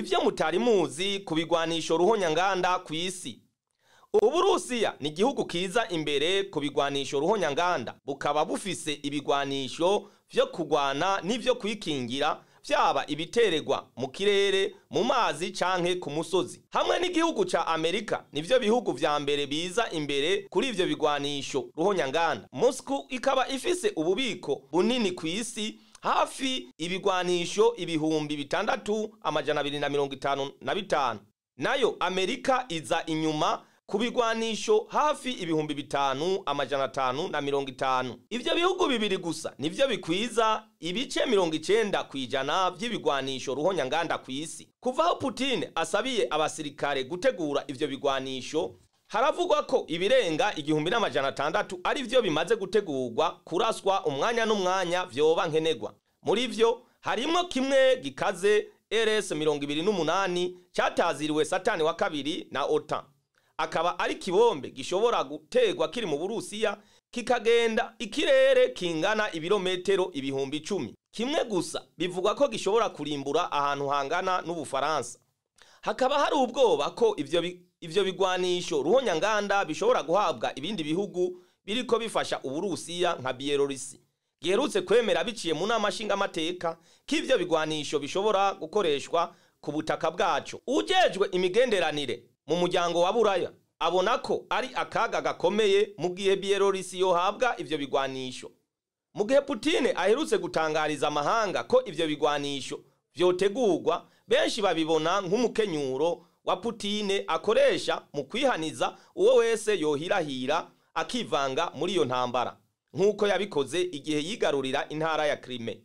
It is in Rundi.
Ivyo mutari muzi ku bigwanisho ruhonyanganda ku isi. Uburusiya ni igihugu kiza imbere ku bigwanisho ruhonyanganda, bukaba bufise ibigwanisho vyo kugwana n'ivyo kwikingira, vyaba ibiteregwa mu kirere, mu mazi canke ku musozi. Hamwe n'igihugu ca Amerika nivyo bihugu vya mbere biza imbere kuri ivyo bigwanisho ruhonyanganda. Moscow ikaba ifise ububiko bunini ku isi, hafi ibigwanisho 6255. Nayo Amerika iza inyuma ku bigwanisho hafi 5550. Ivyo bihugu bibiri gusa nivyo bikwiza ibice 90% vy'ibigwanisho ruhonyanganda ku isi. Kuva aho Putin asabiye abasirikare gutegura ivyo bigwanisho, haravugwa ko ibirenga 1600 ari vyo bimaze gutegurwa kuraswa umwanya n'umwanya vyoba nkenerwa. Muri vyo harimwo kimwe gikaze RS 28 cataziriwe Satani wa kabiri na OTAN, akaba ari kibombe gishobora gutegwa kiri mu Burusiya kikagenda ikirere kingana ibirometero 10,000. Kimwe gusa bivugwa ko gishobora kurimbura ahantu hangana n'Ubufaransa. Hakaba hari ubwoba ko ivyo bigwanisho ruhonyanganda bishobora guhabwa ibindi bihugu biriko bifasha Uburusiya nka Bielorusi, giherutse kwemera biciye mu nama nshingamateka ko ivyo bigwanisho bishobora gukoreshwa ku butaka bwaco. Ujejwe imigenderanire mu muryango wa Buraya abona ko ari akaga gakomeye mu gihe Bielorusi yohabwa ivyo bigwanisho. Mu gihe Putin aherutse gutangariza amahanga ko ivyo bigwanisho vyotegurwa, benshi babibona nk'umukenyuro wa Putin akoresha mu kwihaniza uwo wese yohirahira akivanga muri iyo ntambara, nk'uko yabikoze igihe yigarurira intara ya Crimea.